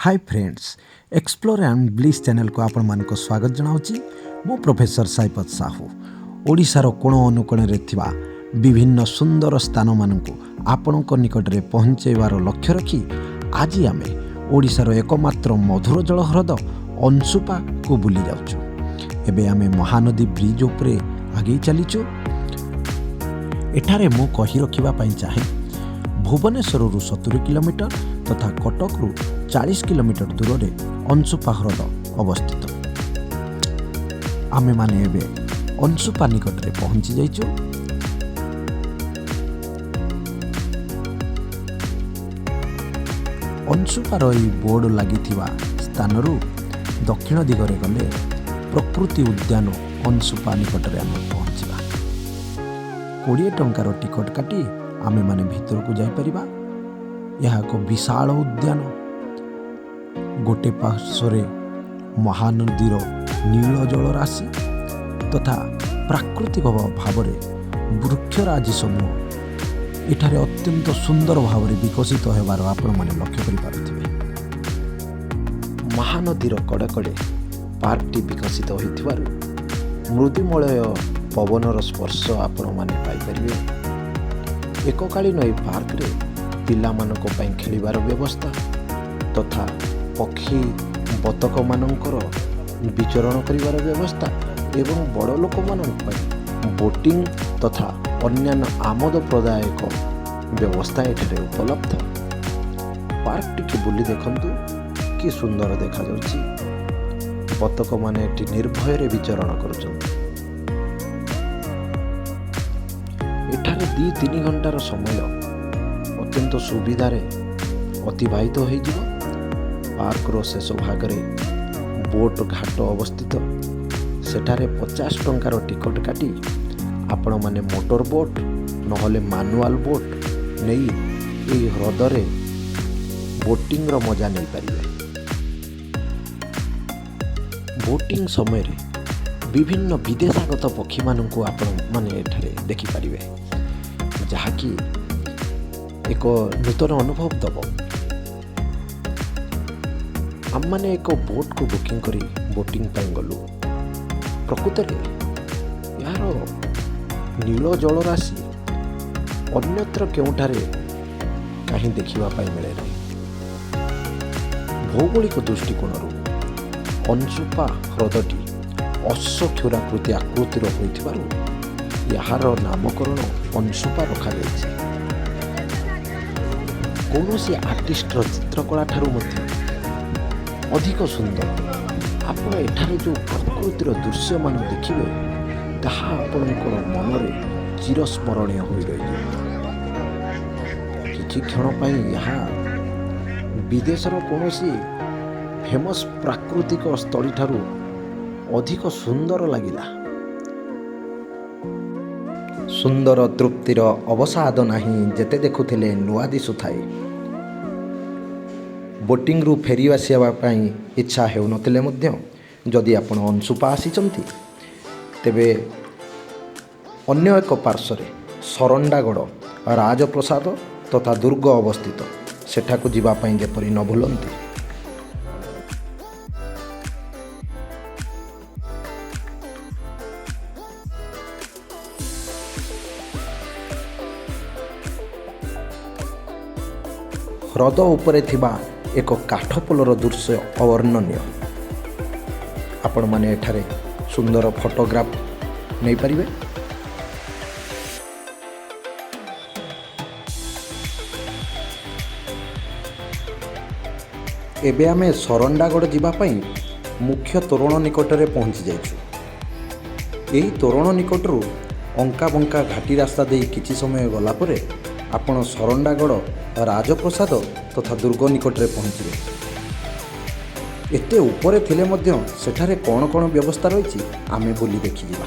High friends, explore and bliss ଚ୍ୟାନେଲକୁ ଆପଣମାନଙ୍କୁ ସ୍ୱାଗତ ଜଣାଉଛି। ମୁଁ ପ୍ରଫେସର ସାଇପଦ ସାହୁ। ଓଡ଼ିଶାର କୋଣ ଅନୁକୋଣରେ ଥିବା ବିଭିନ୍ନ ସୁନ୍ଦର ସ୍ଥାନମାନଙ୍କୁ ଆପଣଙ୍କ ନିକଟରେ ପହଞ୍ଚାଇବାର ଲକ୍ଷ୍ୟ ରଖି ଆଜି ଆମେ ଓଡ଼ିଶାର ଏକମାତ୍ର ମଧୁର ଜଳ ହ୍ରଦ ଅଂଶୁପାକୁ ବୁଲି ଯାଉଛୁ। ଏବେ ଆମେ ମହାନଦୀ ବ୍ରିଜ୍ ଉପରେ ଆଗେଇ ଚାଲିଛୁ। ଏଠାରେ ମୁଁ କହି ରଖିବା ପାଇଁ ଚାହେଁ, ଭୁବନେଶ୍ୱରରୁ 70 କିଲୋମିଟର ତଥା କଟକରୁ 40 କିଲୋମିଟର ଦୂରରେ ଅଂଶୁପା ହ୍ରଦ ଅବସ୍ଥିତ। ଆମେମାନେ ଏବେ ଅଂଶୁପା ନିକଟରେ ପହଞ୍ଚି ଯାଇଛୁ। ଅଂଶୁପାର ଏହି ବୋର୍ଡ଼ ଲାଗିଥିବା ସ୍ଥାନରୁ ଦକ୍ଷିଣ ଦିଗରେ ଗଲେ ପ୍ରକୃତି ଉଦ୍ୟାନ ଅଂଶୁପା ନିକଟରେ ଆମେ ପହଞ୍ଚିବା। 20 ଟଙ୍କାର ଟିକଟ କାଟି ଆମେମାନେ ଭିତରକୁ ଯାଇପାରିବା। ଏହା ଏକ ବିଶାଳ ଉଦ୍ୟାନ। ଗୋଟେ ପାର୍ଶ୍ୱରେ ମହାନଦୀର ନୀଳ ଜଳରାଶି ତଥା ପ୍ରାକୃତିକ ଭାବରେ ବୃକ୍ଷରାଜି ସମୂହ ଏଠାରେ ଅତ୍ୟନ୍ତ ସୁନ୍ଦର ଭାବରେ ବିକଶିତ ହେବାର ଆପଣମାନେ ଲକ୍ଷ୍ୟ କରିପାରୁଥିବେ। ମହାନଦୀର କଡ଼େ କଡ଼େ ପାର୍କଟି ବିକଶିତ ହୋଇଥିବାରୁ ମୃଦୁମଳୟ ପବନର ସ୍ପର୍ଶ ଆପଣମାନେ ପାଇପାରିବେ। ଏକକାଳୀନ ଏହି ପାର୍କରେ ପିଲାମାନଙ୍କ ପାଇଁ ଖେଳିବାର ବ୍ୟବସ୍ଥା ତଥା ପକ୍ଷୀ ବତକମାନଙ୍କର ବିଚରଣ କରିବାର ବ୍ୟବସ୍ଥା ଏବଂ ବଡ଼ ଲୋକମାନଙ୍କ ପାଇଁ ବୋଟିଂ ତଥା ଅନ୍ୟାନ୍ୟ ଆମୋଦ ପ୍ରଦାୟକ ବ୍ୟବସ୍ଥା ଏଠାରେ ଉପଲବ୍ଧ। ପାର୍କଟିକୁ ବୁଲି ଦେଖନ୍ତୁ, କି ସୁନ୍ଦର ଦେଖାଯାଉଛି। ବତକମାନେ ଏଠି ନିର୍ଭୟରେ ବିଚରଣ କରୁଛନ୍ତି। ଏଠାରେ 2-3 ଘଣ୍ଟାର ସମୟ ଅତ୍ୟନ୍ତ ସୁବିଧାରେ ଅତିବାହିତ ହୋଇଯିବ। ପାର୍କର ଶେଷ ଭାଗରେ ବୋଟ୍ ଘାଟ ଅବସ୍ଥିତ। ସେଠାରେ 50 ଟଙ୍କାର ଟିକଟ କାଟି ଆପଣମାନେ ମୋଟର ବୋଟ୍ ନହେଲେ ମାନୁଆଲ ବୋଟ୍ ନେଇ ଏହି ହ୍ରଦରେ ବୋଟିଂର ମଜା ନେଇପାରିବେ। ବୋଟିଂ ସମୟରେ ବିଭିନ୍ନ ବିଦେଶାଗତ ପକ୍ଷୀମାନଙ୍କୁ ଆପଣମାନେ ଏଠାରେ ଦେଖିପାରିବେ, ଯାହାକି ଏକ ନୂତନ ଅନୁଭବ ଦେବ। ଆମମାନେ ଏକ ବୋଟ୍କୁ ବୁକିଂ କରି ବୋଟିଂ ପାଇଁ ଗଲୁ। ପ୍ରକୃତରେ ଏହାର ନୀଳ ଜଳରାଶି ଅନ୍ୟତ୍ର କେଉଁଠାରେ କାହିଁ ଦେଖିବା ପାଇଁ ମିଳେ ନାହିଁ। ଭୌଗୋଳିକ ଦୃଷ୍ଟିକୋଣରୁ ଅଂଶୁପା ହ୍ରଦଟି ଅଶ୍ୱକ୍ଷୁରାକୃତି ଆକୃତିର ହୋଇଥିବାରୁ ଏହାର ନାମକରଣ ଅଂଶୁପା ରଖାଯାଇଛି। କୌଣସି ଆର୍ଟିଷ୍ଟର ଚିତ୍ରକଳା ଠାରୁ ମଧ୍ୟ ଅଧିକ ସୁନ୍ଦର। ଆପଣ ଏଠାରେ ଯେଉଁ ପ୍ରକୃତିର ଦୃଶ୍ୟମାନ ଦେଖିବେ, ତାହା ଆପଣଙ୍କର ମନରେ ଚିରସ୍ମରଣୀୟ ହୋଇ ରହିଯିବ। କିଛି କ୍ଷଣ ପାଇଁ ଏହା ବିଦେଶର କୌଣସି ଫେମସ୍ ପ୍ରାକୃତିକ ସ୍ଥଳୀଠାରୁ ଅଧିକ ସୁନ୍ଦର ଲାଗିଲା। ସୁନ୍ଦର ତୃପ୍ତିର ଅବସାଦ ନାହିଁ, ଯେତେ ଦେଖୁଥିଲେ ନୂଆ ଦିଶୁଥାଏ। ବୋଟିଂରୁ ଫେରି ଆସିବା ପାଇଁ ଇଚ୍ଛା ହେଉନଥିଲେ ମଧ୍ୟ ଯଦି ଆପଣ ଅଂଶୁପା ଆସିଛନ୍ତି, ତେବେ ଅନ୍ୟ ଏକ ପାର୍ଶ୍ୱରେ ସରଣ୍ଡାଗଡ଼ ରାଜପ୍ରସାଦ ତଥା ଦୁର୍ଗ ଅବସ୍ଥିତ। ସେଠାକୁ ଯିବା ପାଇଁ ଯେପରି ନ ଭୁଲନ୍ତି। ହ୍ରଦ ଉପରେ ଥିବା ଏକ କାଠ ପୋଲର ଦୃଶ୍ୟ ଅବର୍ଣ୍ଣନୀୟ। ଆପଣମାନେ ଏଠାରେ ସୁନ୍ଦର ଫଟୋଗ୍ରାଫ ନେଇପାରିବେ। ଏବେ ଆମେ ସରଣ୍ଡାଗଡ଼ ଯିବା ପାଇଁ ମୁଖ୍ୟ ତୋରଣ ନିକଟରେ ପହଞ୍ଚି ଯାଇଛୁ। ଏହି ତୋରଣ ନିକଟରୁ ଅଙ୍କା ବଙ୍କା ଘାଟି ରାସ୍ତା ଦେଇ କିଛି ସମୟ ଗଲା ପରେ ଆପଣ ସରଣ୍ଡାଗଡ଼ ରାଜପ୍ରସାଦ ତଥା ଦୁର୍ଗ ନିକଟରେ ପହଞ୍ଚିବେ। ଏତେ ଉପରେ ଥିଲେ ମଧ୍ୟ ସେଠାରେ କ'ଣ କ'ଣ ବ୍ୟବସ୍ଥା ରହିଛି, ଆମେ ବୁଲି ଦେଖିଯିବା।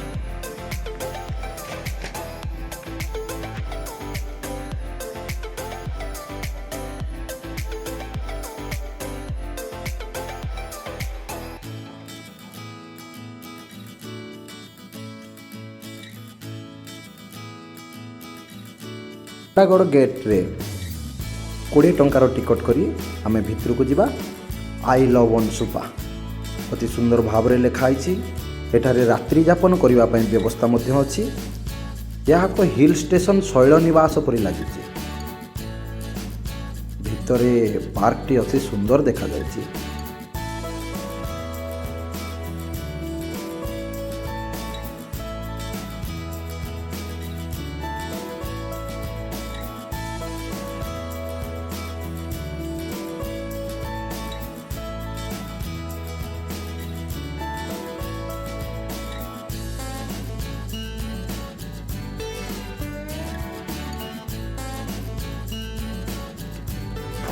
ସରଣ୍ଡାଗଡ଼ ଗେଟ୍ରେ 20 ଟଙ୍କାର ଟିକଟ କରି ଆମେ ଭିତରକୁ ଯିବା। I love Anshupa ଅତି ସୁନ୍ଦର ଭାବରେ ଲେଖା ହେଇଛି। ଏଠାରେ ରାତ୍ରି ଯାପନ କରିବା ପାଇଁ ବ୍ୟବସ୍ଥା ମଧ୍ୟ ଅଛି। ଏହା ଏକ ହିଲ୍ ଷ୍ଟେସନ ଶୈଳ ନିବାସ ପରି ଲାଗୁଛି। ଭିତରେ ପାର୍କଟି ଅତି ସୁନ୍ଦର ଦେଖାଯାଉଛି।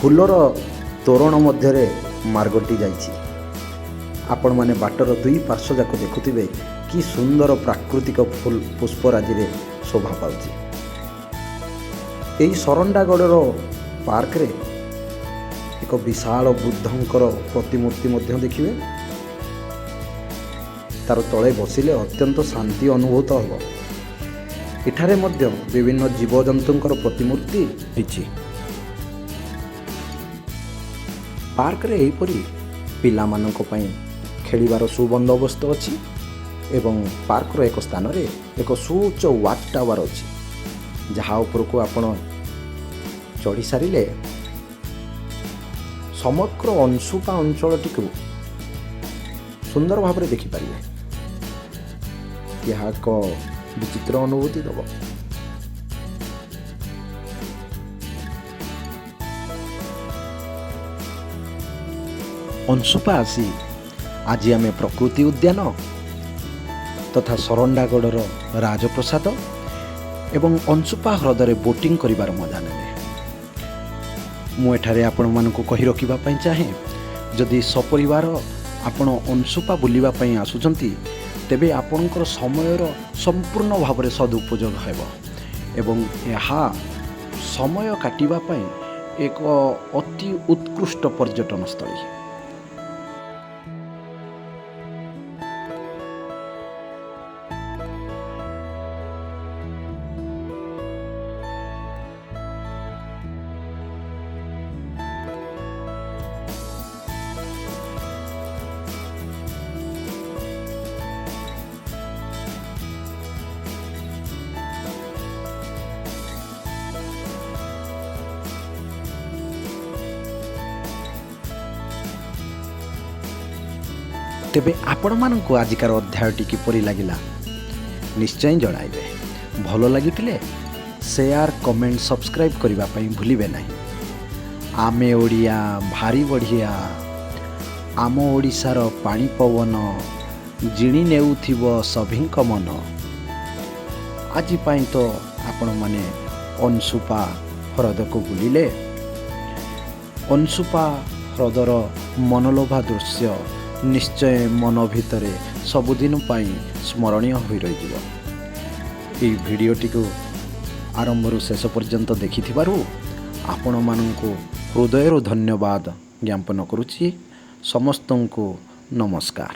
ଫୁଲର ତୋରଣ ମଧ୍ୟରେ ମାର୍ଗଟି ଯାଇଛି। ଆପଣମାନେ ବାଟର ଦୁଇ ପାର୍ଶ୍ୱ ଯାକ ଦେଖୁଥିବେ, କି ସୁନ୍ଦର ପ୍ରାକୃତିକ ଫୁଲ ପୁଷ୍ପରାଜିରେ ଶୋଭା ପାଉଛି। ଏହି ସରଣ୍ଡାଗଡ଼ର ପାର୍କରେ ଏକ ବିଶାଳ ବୁଦ୍ଧଙ୍କର ପ୍ରତିମୂର୍ତ୍ତି ମଧ୍ୟ ଦେଖିବେ। ତାର ତଳେ ବସିଲେ ଅତ୍ୟନ୍ତ ଶାନ୍ତି ଅନୁଭୂତ ହେବ। ଏଠାରେ ମଧ୍ୟ ବିଭିନ୍ନ ଜୀବଜନ୍ତୁଙ୍କର ପ୍ରତିମୂର୍ତ୍ତି ହେଇଛି। ପାର୍କରେ ଏହିପରି ପିଲାମାନଙ୍କ ପାଇଁ ଖେଳିବାର ସୁବନ୍ଦୋବସ୍ତ ଅଛି ଏବଂ ପାର୍କର ଏକ ସ୍ଥାନରେ ଏକ ସୁଉଚ୍ଚ ୱାଚ୍ ଟାୱାର ଅଛି, ଯାହା ଉପରକୁ ଆପଣ ଚଢ଼ି ସାରିଲେ ସମଗ୍ର ଅଂଶୁପା ଅଞ୍ଚଳଟିକୁ ସୁନ୍ଦର ଭାବରେ ଦେଖିପାରିବେ। ଏହା ଏକ ବିଚିତ୍ର ଅନୁଭୂତି ଦେବ। ଅଂଶୁପା ଆସି ଆଜି ଆମେ ପ୍ରକୃତି ଉଦ୍ୟାନ ତଥା ସରଣ୍ଡାଗଡ଼ର ରାଜପ୍ରସାଦ ଏବଂ ଅଂଶୁପା ହ୍ରଦରେ ବୋଟିଂ କରିବାର ମଜା ନେଲେ। ମୁଁ ଏଠାରେ ଆପଣମାନଙ୍କୁ କହି ରଖିବା ପାଇଁ ଚାହେଁ, ଯଦି ସପରିବାର ଆପଣ ଅଂଶୁପା ବୁଲିବା ପାଇଁ ଆସୁଛନ୍ତି, ତେବେ ଆପଣଙ୍କର ସମୟର ସମ୍ପୂର୍ଣ୍ଣ ଭାବରେ ସଦୁପଯୋଗ ହେବ ଏବଂ ଏହା ସମୟ କାଟିବା ପାଇଁ ଏକ ଅତି ଉତ୍କୃଷ୍ଟ ପର୍ଯ୍ୟଟନସ୍ଥଳୀ। ତେବେ ଆପଣମାନଙ୍କୁ ଆଜିକାର ଅଧ୍ୟାୟଟି କିପରି ଲାଗିଲା, ନିଶ୍ଚୟ ଜଣାଇବେ। ଭଲ ଲାଗିଥିଲେ ସେୟାର, କମେଣ୍ଟ, ସବସ୍କ୍ରାଇବ୍ କରିବା ପାଇଁ ଭୁଲିବେ ନାହିଁ। ଆମେ ଓଡ଼ିଆ ଭାରି ବଢ଼ିଆ। ଆମ ଓଡ଼ିଶାର ପାଣି ପବନ ଜିଣି ନେଉଥିବ ସଭିଙ୍କ ମନ। ଆଜି ପାଇଁ ତ ଆପଣମାନେ ଅଂଶୁପା ହ୍ରଦକୁ ବୁଲିଲେ। ଅଂଶୁପା ହ୍ରଦର ମନଲୋଭା ଦୃଶ୍ୟ ନିଶ୍ଚୟ ମନ ଭିତରେ ସବୁଦିନ ପାଇଁ ସ୍ମରଣୀୟ ହୋଇ ରହିଯିବ। ଏହି ଭିଡ଼ିଓଟିକୁ ଆରମ୍ଭରୁ ଶେଷ ପର୍ଯ୍ୟନ୍ତ ଦେଖିଥିବାରୁ ଆପଣମାନଙ୍କୁ ହୃଦୟରୁ ଧନ୍ୟବାଦ ଜ୍ଞାପନ କରୁଛି। ସମସ୍ତଙ୍କୁ ନମସ୍କାର।